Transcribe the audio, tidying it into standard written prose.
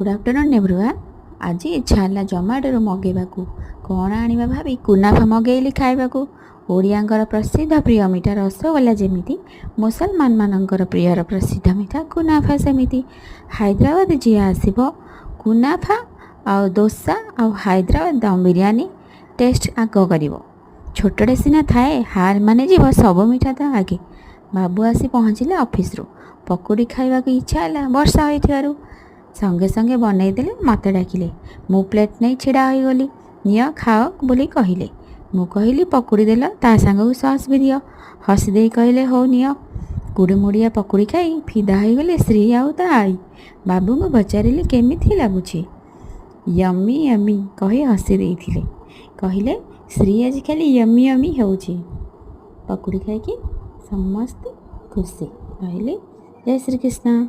Good afternoon everyone. ଆଜି ଇଚ୍ଛା ହେଲା ଜମାଟୋରୁ ମଗେଇବାକୁ। କ'ଣ ଆଣିବା ଭାବି କୁନାଫା ମଗେଇଲି ଖାଇବାକୁ। ଓଡ଼ିଆଙ୍କର ପ୍ରସିଦ୍ଧ ପ୍ରିୟ ମିଠା ରସଗୋଲା ଯେମିତି, ମୁସଲମାନମାନଙ୍କର ପ୍ରିୟର ପ୍ରସିଦ୍ଧ ମିଠା କୁନାଫା ସେମିତି। ହାଇଦ୍ରାବାଦ ଯିଏ ଆସିବ, କୁନାଫା ଆଉ ଦୋସା ଆଉ ହାଇଦ୍ରାବାଦ ଦମ୍ ବିରିୟାନୀ ଟେଷ୍ଟ ଆଗ କରିବ। ଛୋଟଟେ ସିନା ଥାଏ, ହାର ମାନେ ଯିବ ସବୁ ମିଠା ତା ଆଗେ। ବାବୁ ଆସି ପହଞ୍ଚିଲେ ଅଫିସରୁ। ପକୁଡ଼ି ଖାଇବାକୁ ଇଚ୍ଛା ହେଲା ବର୍ଷା ହୋଇଥିବାରୁ। ସଙ୍ଗେ ସଙ୍ଗେ ବନେଇଦେଲେ, ମୋତେ ଡାକିଲେ। ମୁଁ ପ୍ଲେଟ୍ ନେଇ ଛିଡ଼ା ହୋଇଗଲି। "ନିଅ, ଖାଅ" ବୋଲି କହିଲେ। ମୁଁ କହିଲି, "ପକୁଡ଼ି ଦେଲ, ତା ସାଙ୍ଗକୁ ସସ୍ ବି ଦିଅ।" ହସିଦେଇ କହିଲେ, "ହଉ, ନିଅ।" କୁଡ଼ୁମୁଡ଼ିଆ ପକୁଡ଼ି ଖାଇ ଫିଦା ହୋଇଗଲେ ଶ୍ରୀ ଆଉ ତା ଆଈ। ବାବୁଙ୍କୁ ପଚାରିଲି, "କେମିତି ଲାଗୁଛି?" "ୟମି ୟମି" କହି ହସି ଦେଇଥିଲେ। କହିଲେ, "ଶ୍ରୀ ଆଜି ଖାଲି ୟମି ୟମି ହେଉଛି।" ପକୁଡ଼ି ଖାଇକି ସମସ୍ତେ ଖୁସି ରହିଲେ। ଜୟ ଶ୍ରୀକୃଷ୍ଣ।